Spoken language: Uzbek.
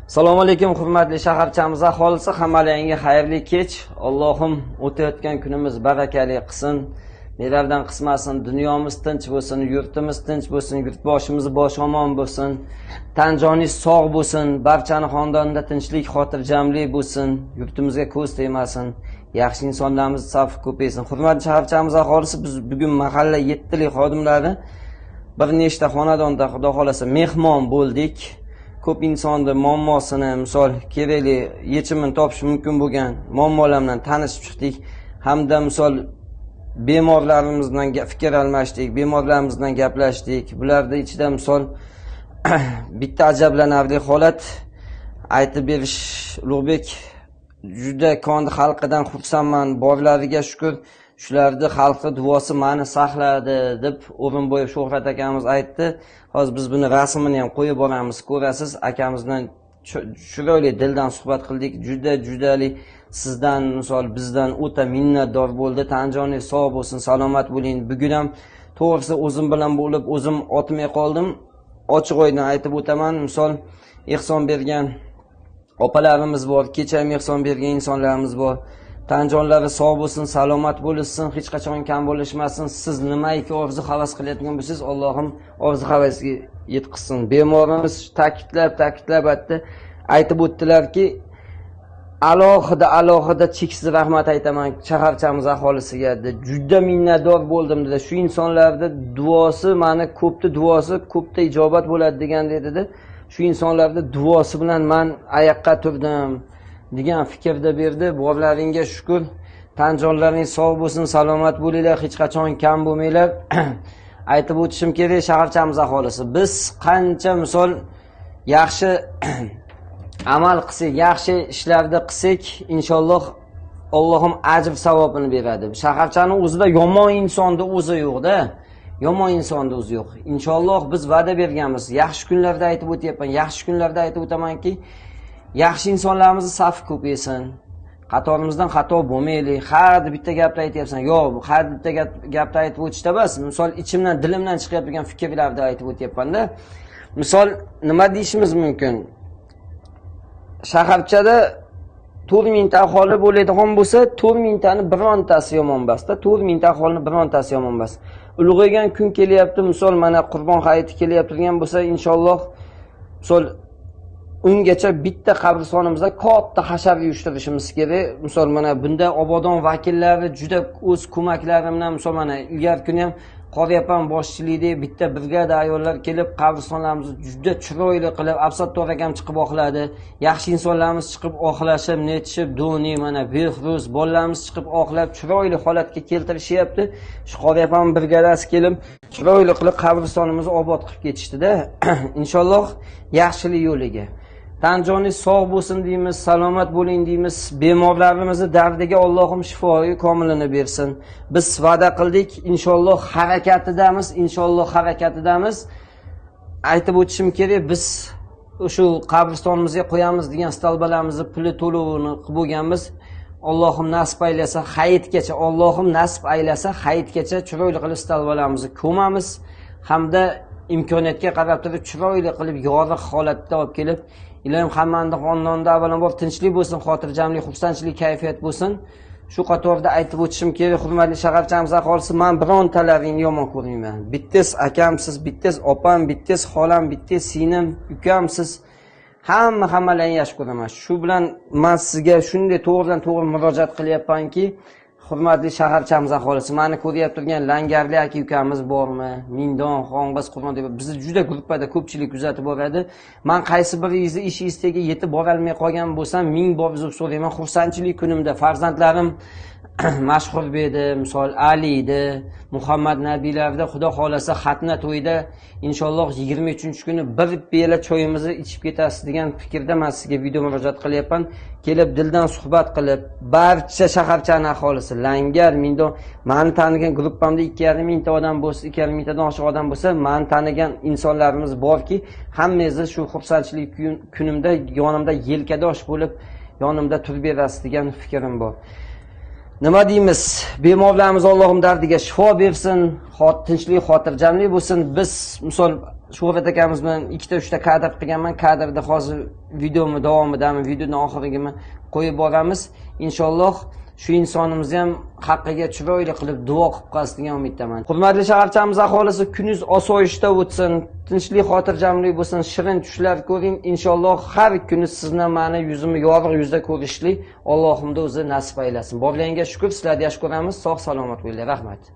Assalomu alaykum, hurmatli shaharchamiz aholisi, hammalaringga xayrli kech. Allohim o'tayotgan kunimiz barakali qilsin, nelardan qismasin, dunyomiz tinch bo'lsin, yurtimiz tinch bo'lsin, yurtboshimiz boshi omon bo'lsin, tan joningiz sog' bo'lsin, barchani xonadonida tinchlik, xotirjamlik bo'lsin, yurtimizga ko'z tegmasin, yaxshi insonlarimiz safi ko'paysin. Hurmatli shaharchamiz aholisi, biz bugun mahalla yettilik xodimlari bir nechta xonadonda, xudo xohlasa, mehmon bo'ldik. Ko'p insonni muammosini, misol, kerakli yechimini topish mumkin bo'lgan muammolar bilan tanishib chiqdik hamda, misol, bemorlarimiz bilan fikr almashdik, bemorlarimiz bilan gaplashdik. Bularni ichida, misol, bitta ajablanarli holat aytib berish, Ulug'bek, juda Kondi xalqidan xursandman, borlariga shukur, shularni xalqni duosi mani saqladi, deb O'rinboyev Shuhrat akamiz aytdi. Hozir biz buni rasmini ham qo'yib boramiz, ko'rasiz. Akamiz bilan chiroyli dildan suhbat qildik, juda judali sizdan, misol, bizdan o'ta minnatdor bo'ldi. Tan joningiz sog' bo'lsin, salomat bo'ling. Bugun ham, to'g'risi, o'zim bilan bo'lib, o'zim otmay qoldim, ochiq oydin aytib o'taman. Misol, ehson bergan opalarimiz bor, kecha ham ehson bergan insonlarimiz bor. Tan jonlari sog' bo'lsin, salomat bo'lishsin, hech qachon kam bo'lishmasin. Siz nimaiki orzu havas qilayotgan bo'lsangiz, Allohim orzu havasga yetkazsin. Bemorimiz ta'kidlab ta'kidlab aytdi, aytib o'tdilarki, alohida alohida cheksiz rahmat aytaman shaharchamiz aholisiga, dedi. Juda minnatdor bo'ldim, dedi. Shu insonlarni duosi mani ko'pni duosi ko'pda ijobat bo'ladi degandek, dedi. Shu insonlarni duosi bilan man oyoqqa turdim, degan fikrda berdi. Borlaringga shukur, tan jonlaring sog' bo'lsin, salomat bo'linglar, hech qachon kam bo'lmanglar. Aytib o'tishim kerak, shaharchamiz aholisi, biz qancha, misol, yaxshi amal qilsak, yaxshi ishlarni qilsak, inshaalloh Allohim ajr savobini beradi. Shaharchani o'zida yomon insonni o'zi yo'qda, yomon insonni o'zi yo'q. Inshaalloh, biz va'da berganmiz, yaxshi kunlarda aytib o'tyapman, yaxshi kunlarda aytib o'tamanki, yaxshi insonlarimizni safi ko'paysin, qatorimizdan xato bo'lmaylik. Har bitta gapni aytyapsan, yo'q, har bitta gapni aytib o'tishda emas, misol, ichimdan, dilimdan chiqayotgan fikrlarni aytib o'tyapmanda. Misol, nima deyishimiz mumkin? Shaharchada 4000 ta aholi bo'ladigan bo'lsa, 4000 tani birontasi yomon emasda, 4000 ta aholini birontasi yomon emas. Ulg'aygan kun kelyapti, misol, mana Qurbon hayiti kelyapti degan bo'lsa, inshaalloh, misol, ungacha bitta qabristonimizda katta hashar uyushtirishimiz kerak. Misol, mana bunda Obodon vakillari juda o'z ko'maklari bilan, misol, mana ilgari kuni ham Qoriyapam boshchiligida bitta brigada ayollar kelib, qabristonlarimizni juda chiroyli qilib, Absattor akam chiqib oqladi, yaxshi insonlarimiz chiqib oqlashib, netishib, Doni, mana Behruz bolalarimiz chiqib oqlab, chiroyli holatga keltirishyapti. Shu Qoriyapam brigadasi kelib, chiroyli qilib qabristonimizni obod qilib ketishdida. Inshaalloh, yaxshilik yo'liga. Tan joningiz sog' bo'lsin deymiz, salomat bo'ling deymiz. Bemorlarimizni dardiga Allohim shifoyi komilini bersin. Biz va'da qildik, inshaalloh harakatidamiz, inshaalloh harakatidamiz. Aytib o'tishim kerak, biz shu qabristonimizga qo'yamiz degan столба larimizni puli to'lovini qilib bo'lganmiz. Allohim nasib aylasa, hayitgacha, Allohim nasib aylasa, hayitgacha chiroyli qilib столба larimizni ko'mamiz hamda imkoniyatga qarab turib, chiroyli qilib, yorug' holatda olib kelib, iloyim, hammani xonadonida avvalambor tinchlik bo'lsin, xotirjamlik, xursandchilik, kayfiyat bo'lsin. Shu qatorda aytib o'tishim kerak, hurmatli shaharchamiz aholisi, man birontalaringni yomon ko'rmayman. Bittasi akamsiz, bittasi opam, bittasi xolam, bittasi singlim, ukamsiz, hamma hammalaringni yaxshi ko'raman. Shu bilan man sizga shunday to'g'ridan to'g'ri murojaat qilyapmanki, hurmatli shaharchamiz aholisi, mani ko'ryapti turgan langarli aka ukamiz bormi, Mindon, Xonqiz, Qur'on deb bizni juda gruppada ko'pchilik kuzatib boradi. Man qaysi biringizni ishingiz tagiga yetib borolmay qolgan bo'lsam, ming bor uzr so'rayman. Xursandchilik kunimda farzandlarim Mashhurbekni, misol, Aliyni, Muhammad Nabiylarda, xudo xohlasa, xatna to'yida, inshaalloh, 23-kuni bir piyola choyimizni ichib ketasiz degan fikrda man sizga video murojaat qilyapman. Kelib dildan suhbat qilib, barcha shaharchani aholisi, Langar, Mindon, mani tanigan gruppamda 2,5 mingta odam bo'lsa, 2,5 mingtadan oshiq odam bo'lsa, mani tanigan insonlarimiz borki, hammangizni shu xursandchilik kunimda yonimda yelkadosh bo'lib, yonimda turib berasiz degan fikrim bor. Nima deymiz? Bemorlarimiz, Allohim dardiga shifo bersin, tinchlik, xotirjamlik bo'lsin. Biz, misol, Shuhrat akamiz bilan ikkita, uchta kadr qilganman. Kadrda hozir videomi davomidami, videoni oxirigimi qo'yib boramiz. Inshaalloh shu insonimizni ham haqqiga chiroyli qilib duo qilib qo'yasiz degan umiddaman. Hurmatli shaharchamiz aholisi, kuningiz osoyishta o'tsin, tinchlik, xotirjamlik bo'lsin, shirin tushlar ko'ring. Inshaalloh har kuni sizni mani yuzimni yorug' yuzda ko'rishlik Allohimda o'zi nasib aylasin. Borligingga shukur, sizlarni yaxshi ko'ramiz. Sog' salomat bo'linglar. Rahmat.